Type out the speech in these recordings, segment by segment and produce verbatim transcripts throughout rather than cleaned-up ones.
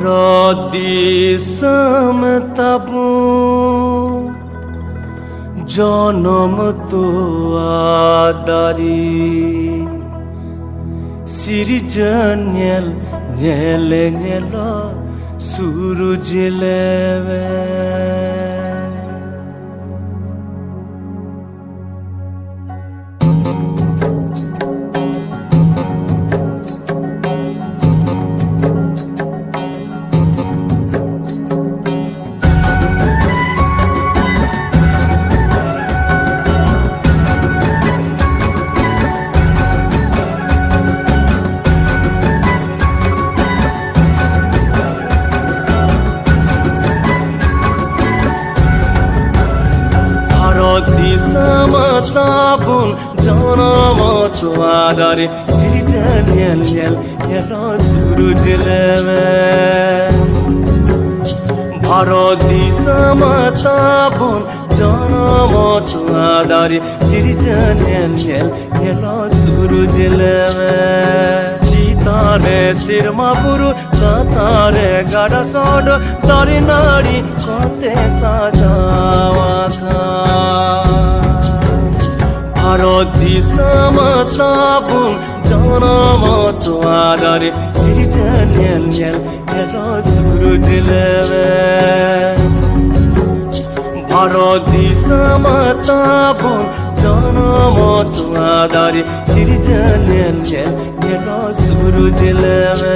ᱨᱚᱛ ᱫᱤᱥᱚᱢ ᱛᱟᱵᱚ ᱡᱚᱱᱚᱢ ᱛᱚᱣᱟ ᱫᱟᱨᱮ, ᱥᱤᱨᱡᱚᱱ ᱧᱮᱞ ᱧᱮᱞ ᱧᱮᱞᱚᱜ ᱥᱩᱨᱩᱡ ᱞᱮᱣᱮ᱾ ᱵᱷᱟᱨᱚᱛ ᱫᱤᱥᱚᱢ ᱛᱟᱵᱚᱱ ᱡᱚᱱᱚᱢ ᱛᱚᱣᱟ ᱫᱟᱨᱮ, ᱥᱤᱨᱡᱚᱱ ᱧᱮᱞ ᱧᱮᱞ ᱧᱮᱞᱚᱜ ᱥᱩᱨᱩᱡ ᱞᱮᱣᱮ᱾ ᱵᱷᱟᱨᱚᱛ ᱫᱤᱥᱚᱢ ᱛᱟᱵᱚᱱ ᱡᱚᱱᱚᱢ ᱛᱚᱣᱟ ᱫᱟᱨᱮ, ᱥᱤᱨᱡᱚᱱ ᱧᱮᱞ ᱧᱮᱞ ᱧᱮᱞᱚᱜ ᱥᱩᱨᱩᱡ ᱞᱮᱣᱮ᱾ ᱪᱮᱛᱟᱱ ᱨᱮ ᱥᱮᱨᱢᱟ ᱵᱩᱨᱩ, ᱞᱟᱛᱟᱨ ᱨᱮ ᱜᱟᱰᱟ ᱥᱚᱰᱚᱜ, ᱫᱟᱨᱮ ᱱᱟᱹᱲᱤ ᱠᱚᱛᱮ ᱥᱟᱡᱟᱣ ᱟᱠᱟᱱ ᱵᱷᱟᱨᱚᱛ ᱫᱤᱥᱚᱢ ᱛᱟᱵᱚᱱ ᱡᱚᱱᱚᱢ ᱛᱚᱣᱟ ᱫᱟᱨᱮ, ᱥᱤᱨᱡᱚᱱ ᱧᱮᱞ ᱧᱮᱞ ᱧᱮᱞᱚᱜ ᱥᱩᱨᱩᱡ ᱞᱮᱣᱮ᱾ ᱵᱷᱟᱨᱚᱛ ᱫᱤᱥᱚᱢ ᱛᱟᱵᱚᱱ ᱡᱚᱱᱚᱢ ᱛᱚᱣᱟ ᱫᱟᱨᱮ, ᱥᱤᱨᱡᱚᱱ ᱧᱮᱞ ᱧᱮᱞ ᱧᱮᱞᱚᱜ ᱥᱩᱨᱩᱡ ᱞᱮᱣᱮ᱾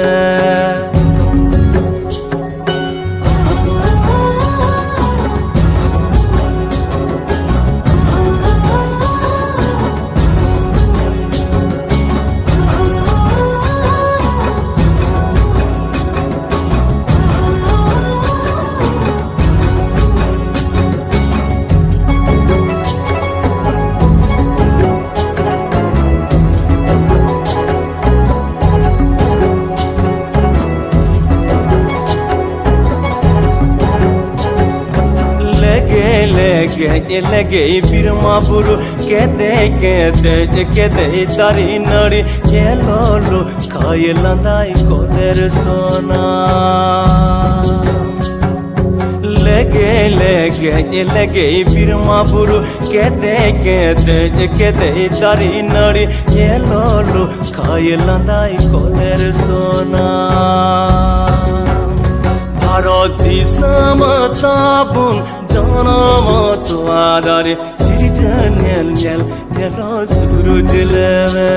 ᱞᱮᱜᱮᱡ ᱞᱮᱜᱮᱡ ᱵᱤᱨᱢᱟ ᱵᱩᱨᱩ, ᱠᱮᱫᱮᱡ ᱠᱮᱫᱮᱡ ᱠᱮᱫᱮᱡ ᱫᱟᱨᱮ ᱱᱟᱹᱲᱤ, ᱧᱮᱞᱚᱞᱩ ᱠᱷᱟᱭ ᱞᱟᱸᱫᱟᱭ ᱠᱚᱞᱮᱨ ᱥᱚᱱᱟ᱾ ᱞᱮᱜᱮᱡ ᱞᱮᱜᱮᱡ ᱞᱮᱜᱮᱡ ᱵᱤᱨᱢᱟ ᱵᱩᱨᱩ, ᱠᱮᱫᱮᱡ ᱠᱮᱫᱮᱡ ᱠᱮᱫᱮᱡ ᱫᱟᱨᱮ ᱱᱟᱹᱲᱤ, ᱧᱮᱞᱚᱞᱩ ᱠᱷᱟᱭ ᱞᱟᱸᱫᱟᱭ ᱠᱚᱞᱮᱨ ᱥᱚᱱᱟ᱾ ᱵᱷᱟᱨᱚᱛ ᱫᱤᱥᱚᱢ ᱛᱟᱵᱚᱱ ᱡᱚᱱᱚᱢ ᱛᱚᱣᱟ ᱫᱟᱨᱮ, ᱥᱤᱨᱡᱚᱱ ᱧᱮᱞ ᱧᱮᱞ ᱧᱮᱞᱚᱜ ᱥᱩᱨᱩᱡ ᱞᱮᱵᱮ᱾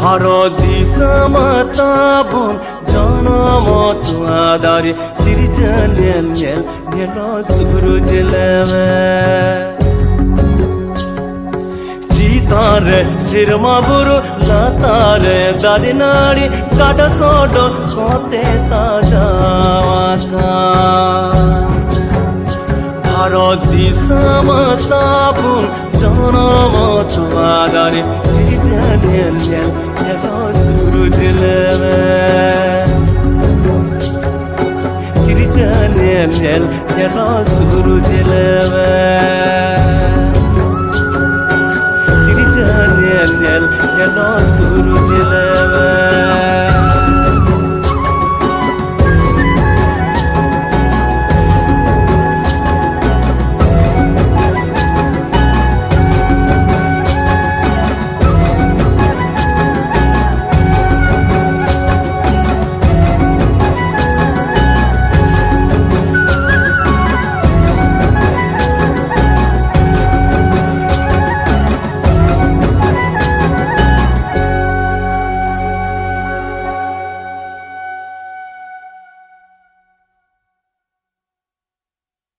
ᱵᱷᱟᱨᱚᱛ ᱫᱤᱥᱚᱢ ᱛᱟᱵᱚᱱ ᱡᱚᱱᱚᱢ ᱛᱚᱣᱟ ᱫᱟᱨᱮ, ᱥᱤᱨᱡᱚᱱ ᱧᱮᱞ ᱧᱮᱞ ᱧᱮᱞᱚᱜ ᱥᱩᱨᱩᱡ ᱞᱮᱵᱮ᱾ ᱪᱮᱛᱟᱱ ᱨᱮ ᱥᱮᱨᱢᱟ ᱵᱩᱨᱩ, ᱞᱟᱛᱟᱨ ᱨᱮ ᱫᱟᱨᱮ ᱱᱟᱹᱲᱤ, ᱜᱟᱰᱟ ᱥᱚᱰᱚᱜ ᱠᱚᱛᱮ ᱥᱟᱡᱟᱣ ᱟᱠᱟᱱ᱾ ᱵᱷᱟᱨᱚᱛ ᱫᱤᱥᱚᱢ ᱛᱟᱵᱚᱱ ᱡᱚᱱᱚᱢ ᱛᱚᱣᱟ ᱫᱟᱨᱮ, ᱥᱤᱨᱡᱚᱱ ᱧᱮᱞ ᱧᱮᱞ ᱧᱮᱞᱚᱜ ᱥᱩᱨᱩᱡ ᱞᱮᱵᱮ᱾ ᱥᱤᱨᱡᱚᱱ ᱧᱮᱞ ᱧᱮᱞ ᱧᱮᱞᱚᱜ ᱥᱩᱨᱩᱡ ᱞᱮᱵᱮ᱾ ᱥᱤᱨᱡᱚᱱ ᱧᱮᱞ ᱧᱮᱞ ᱧᱮᱞᱚᱜ ᱥᱩᱨᱩᱡ ᱞᱮᱵᱮ᱾